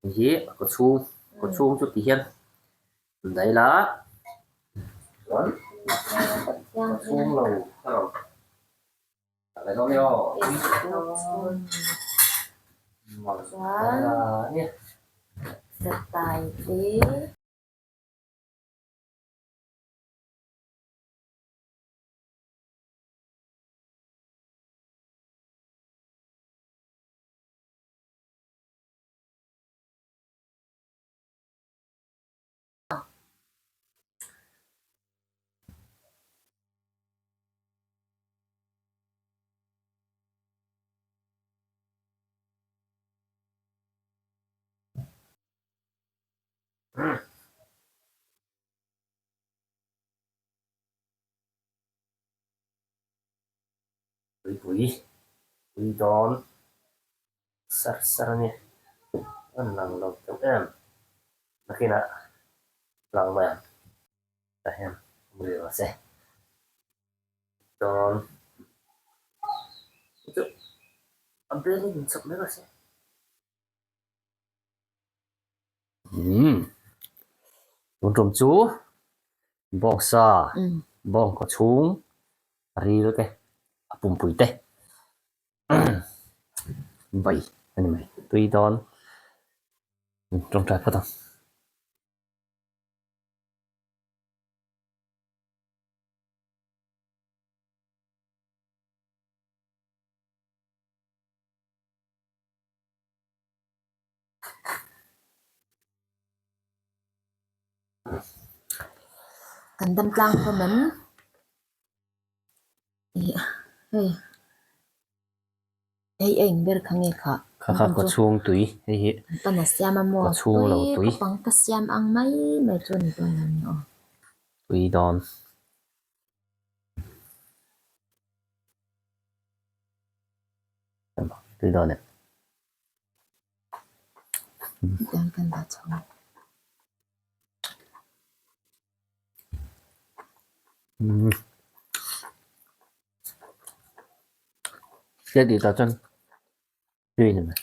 Hei hi a kaw chhung kaw chhung chu ti hian dah ila chuan kaw chhung lo ka rawn dah leh dawn nia aw Chuan te. Tuipui tui dawn sar sar a ni an lang lo deuh em nakinah lang mai ang tah hian awm rih rawh se dawn chu a belin in chawp mai rawh se. Umm tun tum chu bawngsa bawng kaw chhung a ril te a pumpui te bai a ni mai tui dawn tawngtai phawt ang. Kan dam tlang hlawm em? Ih hei hei a in ber kha nge khah? Kha kha kaw chhung tui hei hi Pan a siam a maw? Kaw chhung lo tui. Tui kopang ka siam ang mai mai chu a ni dawn lo ni aw. Tui dawn. Tui dawn e. Hriat tih tah chuan tui a ni mai.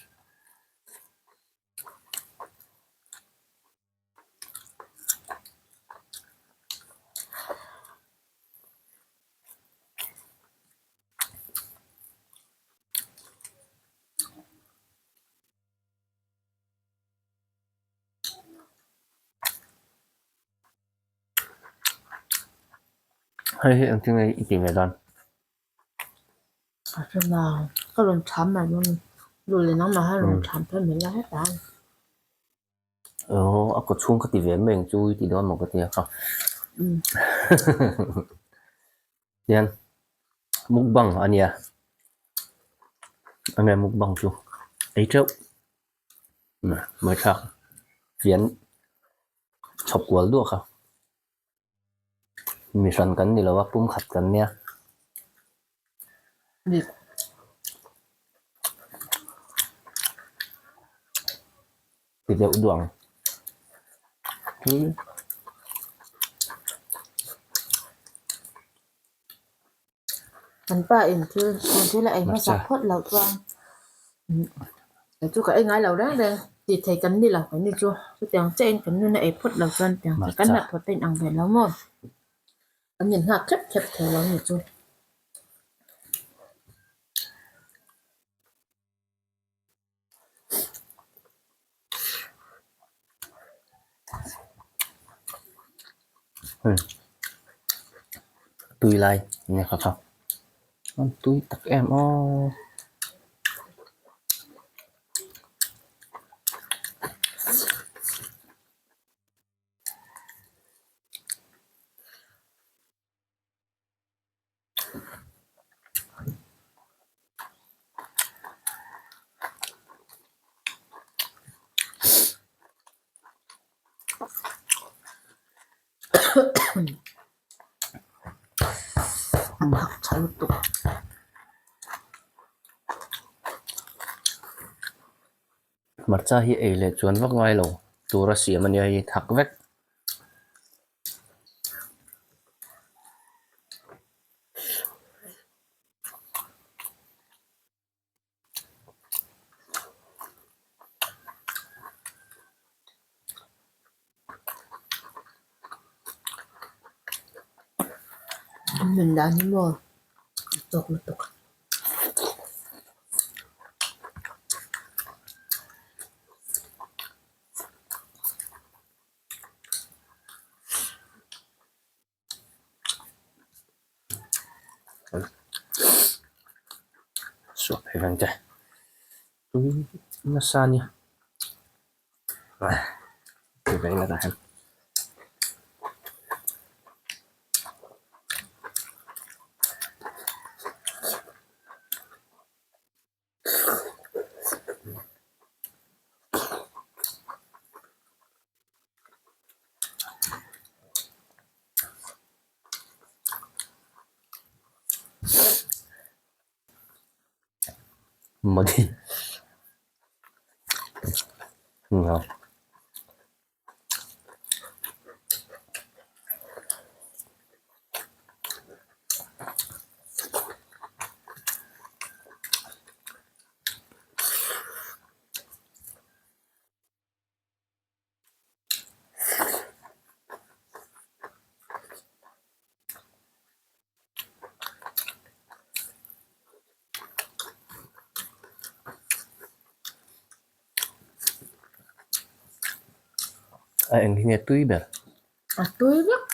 Hei hi engtin nge i tih ve dan? A hre lo, ka rawn tham mai dawn a ni. Duh leh nangmah hian rawn tham phei mai la hetah. Aw a kaw chhung ka ti ve mai ang chu i ti dawn maw ka ti a kha. Tihian mukbang a nia enge mukbang chu ei teuh ngaihthlak fian chhawp kual duak a mi hran kan ni lo a pumkhat kan nia. Ti deuh duang hi. Kan pa in thil thil a ei hmasa phawt loh chuan chu ka ei ngai lo reng reng tih thei kan ni lo kan ni chu chutiang chiah in kan nun a ei phawt loh chuan tiang chu kan hnathawh te in ang ve lo maw kan in nghak khep khep thei lo ni chu. Tui lai enge kha kha an tui tak em aw. An hak tha lutuk. Hmarcha hi ei leh chuan vak ngai lo tura siam a nia hei thak vek. An nun dan hi maw a tawk lutuk. Suak phei vang te tui nasa a nia ti veng la tah hian. Modi A eng hi nge tui ber? A tui vek.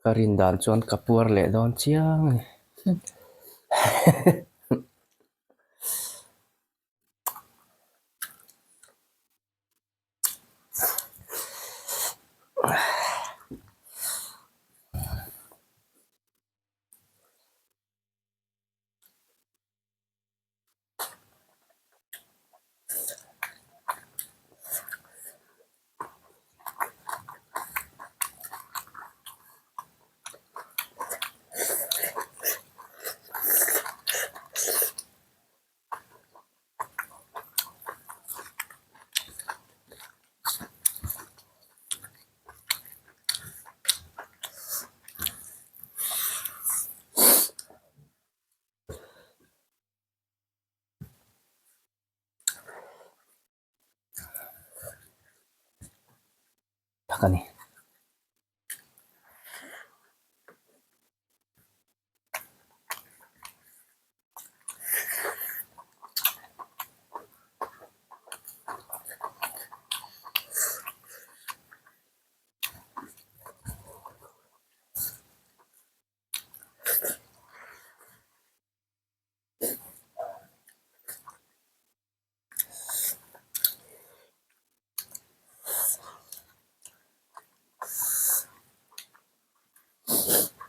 Ka rin dan chuan ka puar leh dawn chiang a ni. tak a ni.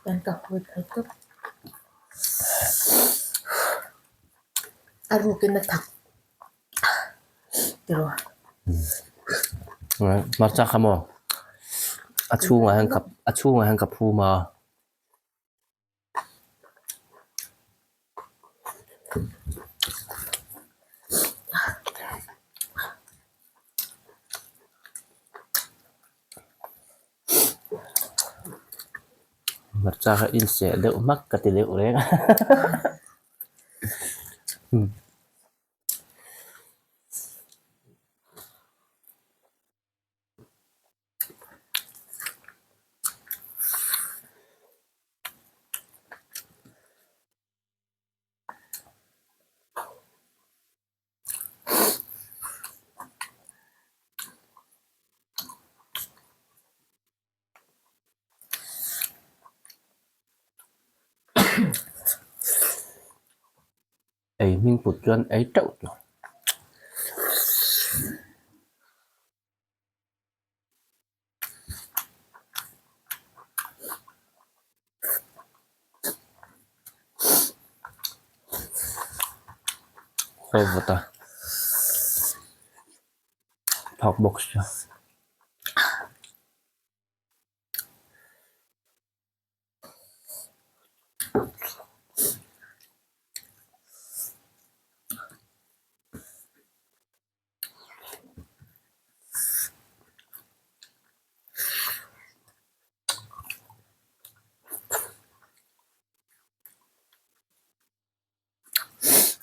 Kan ka hawi thei tawp. A rukin a thak tiraw. Hmarcha kha maw a chhungah hian ka a chhungah hian ka phum a. Hmarcha kha in seh deuh hmak ka ti deuh reng a. Ei hming put chuan ei teuh tawh. Khaw vawt a phak bawk sia.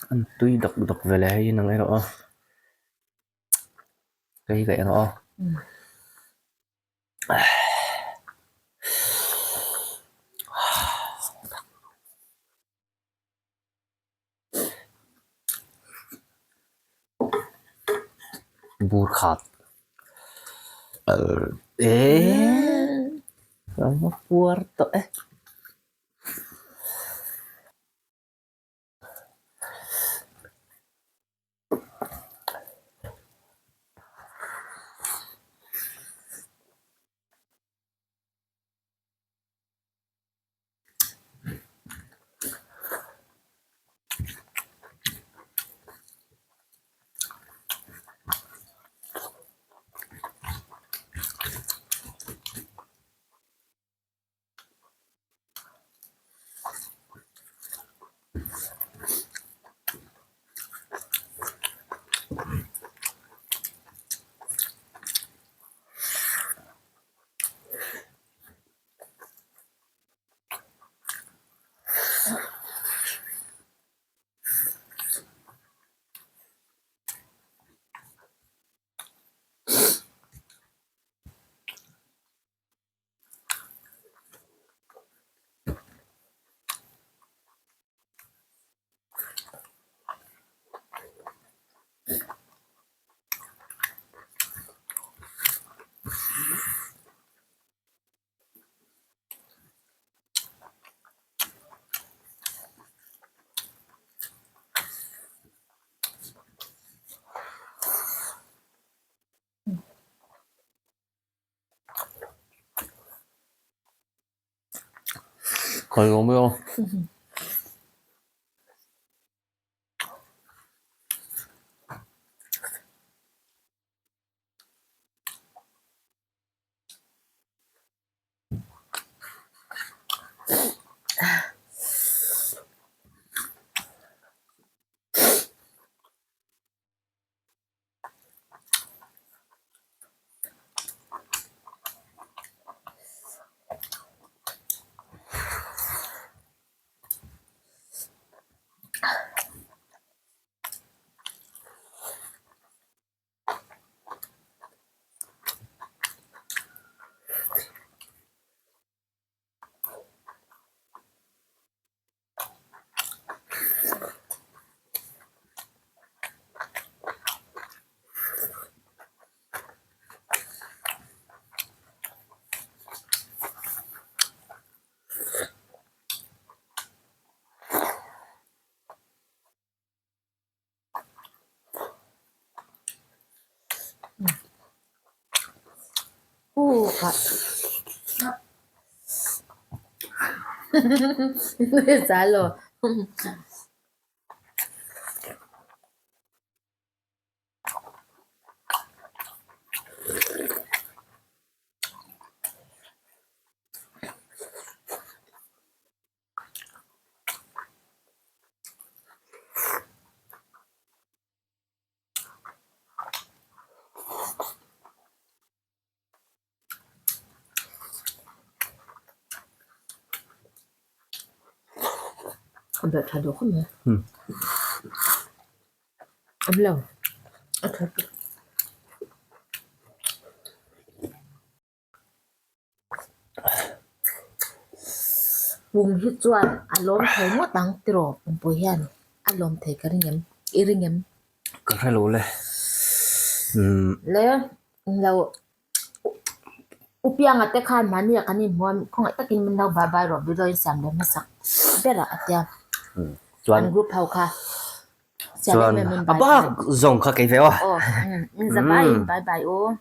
An tui dawk dawk ve leh hei nang erawh a kei ka erawh a. Bur khat eh a puar tawh e. Khawi awm emaw. Naktukah Za lo. A belh tha duh khawp mai. Awm lo. A tha tuk. Pum hi chuan a lawm thei ngawt ang tiraw pumpui hian a lawm thei ka ring em i ring em? Ka hre lo le umm. Le lo Upianga te khan mahni ah kan inhmu a khawngaih takin min lo bye bye rawh video in siam leh hmasak ber ah a tia Chuan an group ho kha Chuan a bak zawng kha kei ve aw. Aw in za bye in bye bye u.